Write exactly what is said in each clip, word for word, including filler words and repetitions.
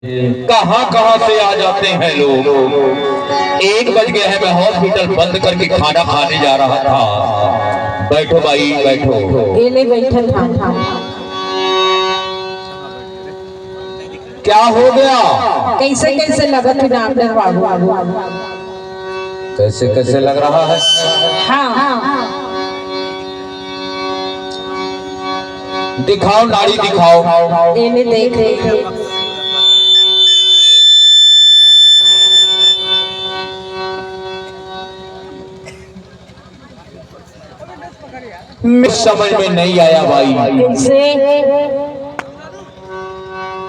कहाँ कहाँ से आ जाते हैं लोग। एक बज गया है, मैं हॉस्पिटल बंद करके खाना खाने जा रहा था। बैठो भाई, बैठो। ये ले बैठल था। क्या हो गया? कैसे कैसे लगत है डॉक्टर बाबू? कैसे कैसे लग रहा है? हाँ, हाँ। दिखाओ, नाड़ी दिखाओ। एमे देख, देख। मैं समझ में नहीं आया भाई। कैसे?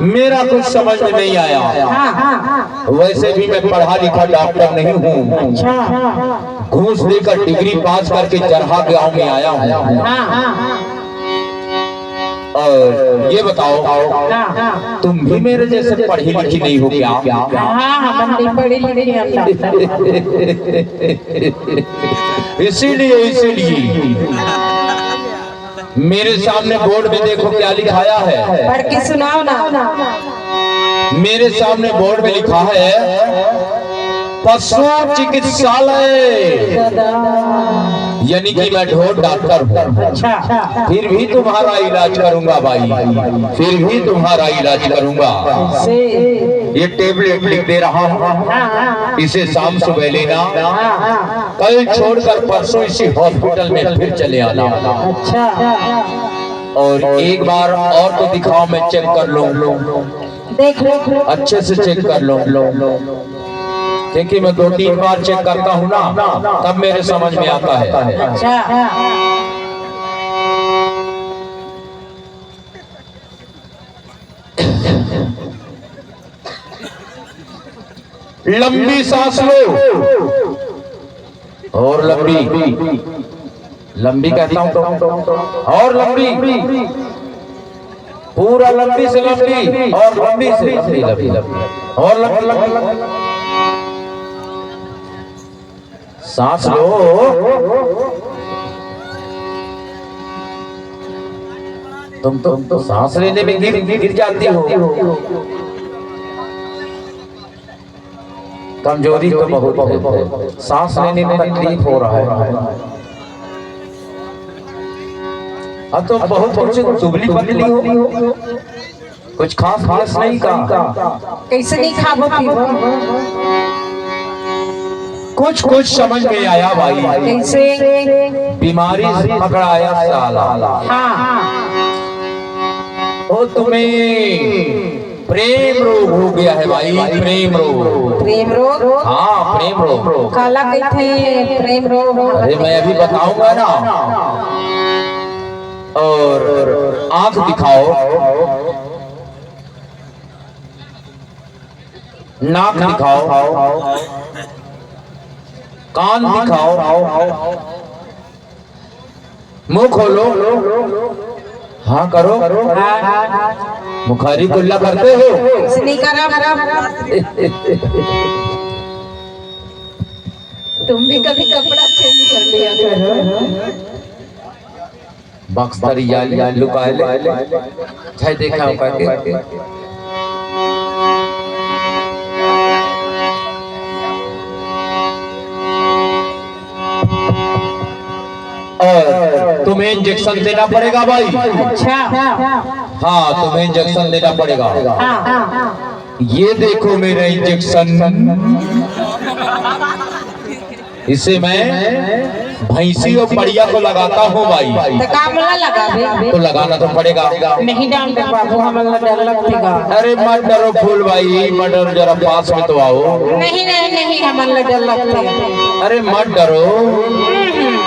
मेरा कुछ समझ में नहीं आया। हाँ, हाँ। वैसे भी मैं पढ़ा लिखा डॉक्टर नहीं हूँ। अच्छा। घूस लेकर डिग्री पास करके चरहा गांव में आया हूँ। हाँ, हाँ। और ये बताओ, हाँ, हाँ। तुम भी मेरे जैसे पढ़ी लिखी नहीं हो क्या? हाँ, हम नहीं पढ़ी लिखी हैं। इसीलिए, इसीलिए मेरे सामने बोर्ड में देखो क्या लिखाया है। पढ़ के सुनाओ ना। मेरे सामने बोर्ड में लिखा है पशु चिकित्सालय, यानी कि मैं ढोर डॉक्टर हूँ। अच्छा। फिर भी तुम्हारा इलाज करूंगा भाई, फिर भी तुम्हारा इलाज करूंगा। ये टेबलेट लिख दे रहा हूँ, इसे शाम सुबह लेना। कल छोड़कर परसों इसी हॉस्पिटल में फिर चले आना। अच्छा। और एक बार और तो दिखाओ, मैं चेक कर लूं। देख लो। अच्छे से चेक कर लो। क्योंकि मैं दो तीन बार चेक करता हूँ ना, तब मेरे समझ में आता है। अच्छा। लंबी सांस लो। और लंबी, लंबी कहता हूं तो, और लंबी, पूरा लंबी से लंबी, और लंबी से लंबी, लंबी, लंबी, और लंबी, लंबी। सांस लो। तुम तो, तुम तो सांस लेने में गिर, गिर जाती हो। कमजोरी तो बहुत है, सांस लेने में तकलीफ हो रहा है। अब तो बहुत कुछ दुबली पतली हो, कुछ खास खास नहीं का। कैसे नहीं खाबो पीबो? कुछ कुछ समझ में आया भाई। कैसे? बीमारी से पकड़ाया साला। हाँ। ओ तुम्हें प्रेम रोग हो गया है भाई, प्रेम रोग। प्रेम रोग? हाँ, प्रेम रोग। काला कहिथे प्रेम रोग? अरे, मैं अभी बताऊंगा ना। और आंख दिखाओ, नाक दिखाओ, कान दिखाओ, मुंह खोलो, हाँ करो। हाँ। मुखारी कुल्ला करते हो? कुछ नहीं करा। तुम भी कभी कपड़ा चेंज कर लिया करो। बक्स तरी या लुकाए ले, छै देखा हो करके। और तुम्हें इंजेक्शन देना पड़ेगा भाई। अच्छा। हाँ, तुम्हें इंजेक्शन देना पड़ेगा। हाँ, हाँ। ये देखो मेरा इंजेक्शन, इसे मैं भैंसी और पड़िया को लगाता हूँ भाई। तो का मोला लगाबे? तो लगाना तो पड़ेगा। नहीं डॉक्टर बाबू, हमन ला डर लगथे गा। अरे मत डरो फूल भाई, मत डरो, जरा पास में तो आओ। नहीं, नहीं, नहीं, हमन ला डर लगथे। अरे मत डरो। हम्म, हम्म।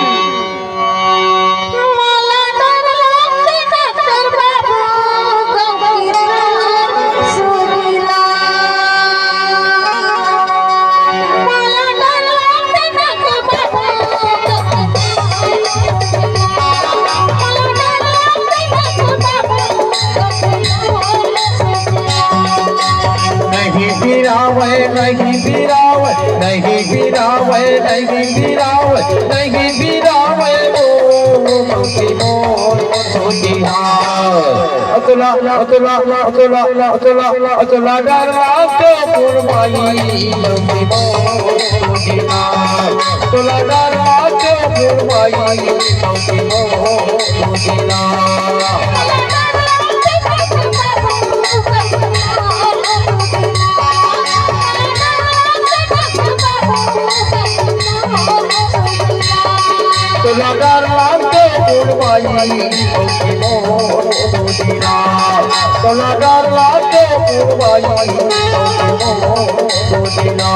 नहीं गिरावे, नहीं गिरावे, नहीं गिरावे, नहीं गिरावे, नहीं गिरावे वो। मौसी मोर सोचिहा। अतला, अतला, अतला, अतला, अतला डर लागथे मोर माई, मौसी मोर सोचिहा। अतला डर लागथे मोर माई, मौसी मोर सोचिहा। तोला डर लागथे मोर माई, मौसी मोर सोचिहा। तोला डर लागथे मोर माई, मौसी मोर सोचिहा।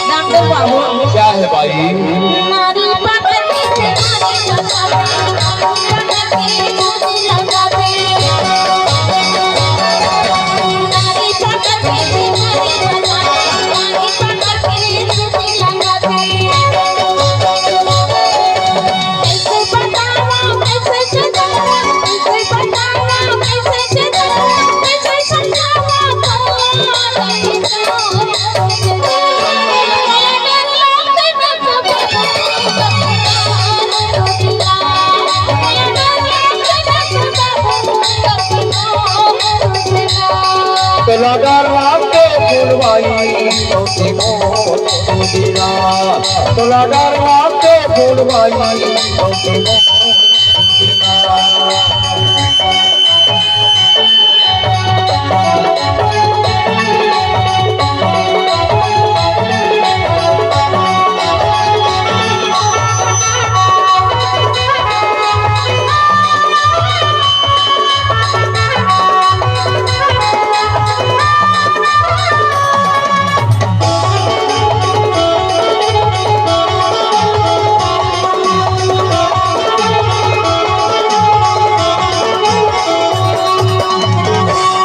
डॉक्टर बाबू, क्या है भाई? तोला डर लागथे मोर माई, मौसी मोर सोचिहा। तोला डर लागथे मोर माई, मौसी मोर सोचिहा।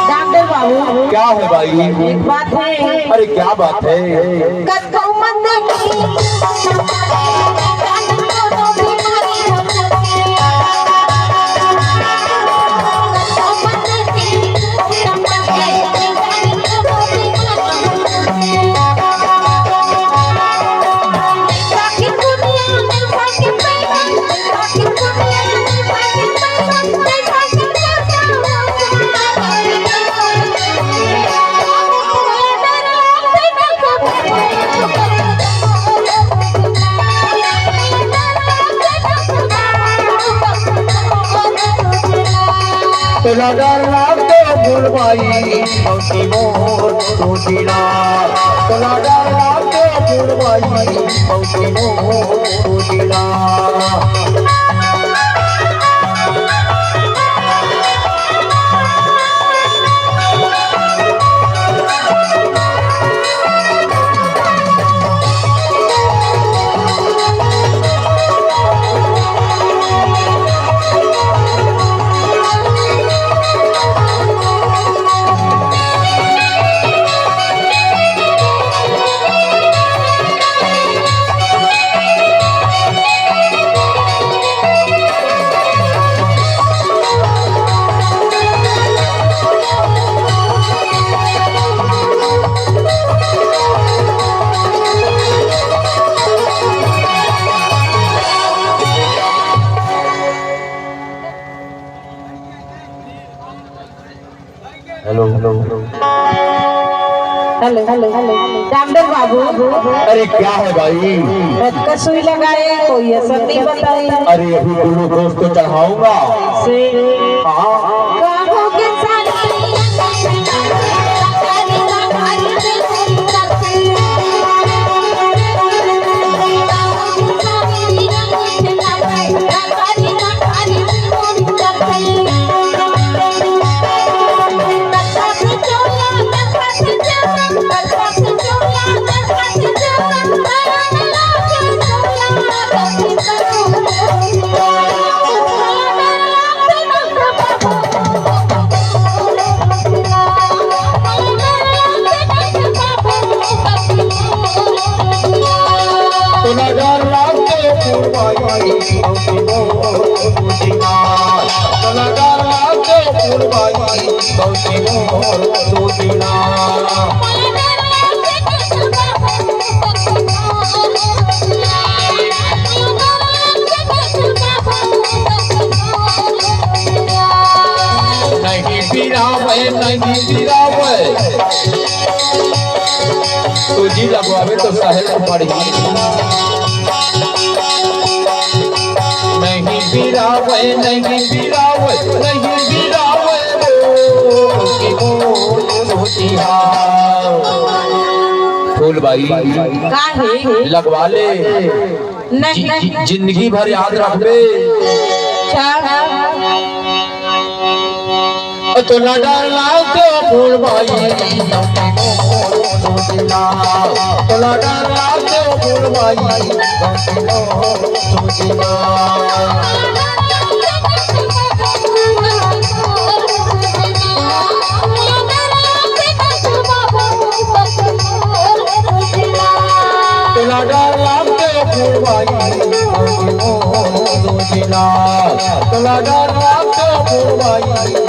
डॉक्टर बाबू, क्या है भाई? एक बात है। अरे, क्या बात है? कतको मंदिर तोला डर लागथे मोर माई, मौसी मोर सोचिहा। तोला डर लागथे मोर माई, मौसी मोर सोचिहा। Hello, hello, hello. Hello, hello, hello. Doctor बाबू। अरे, क्या है भाई? कतका सुई लगाए, कोई असर नहीं बताए। अरे, अभी ग्लूकोज तो चढ़ाऊंगा। सुई। हाँ। काबू के साथ कौची मोर सोचिना। नहीं बिरावय, नहीं बिरावय। सूजी लगवावे तो सहल पड़ही। नहीं बिरावय, नहीं बिरावय, नहीं बिरावय रे, कि मोर सोचिहा। फूलबाई, काहे? लगवा ले। नहीं। जि-, जि-, जिंदगी भर याद रखबे। अच्छा। तोला डर लागथे फूलबाई, तोला डर लागथे फूलबाई। तोला डर लागथे फूलबाई, तोला डर लागथे फूलबाई।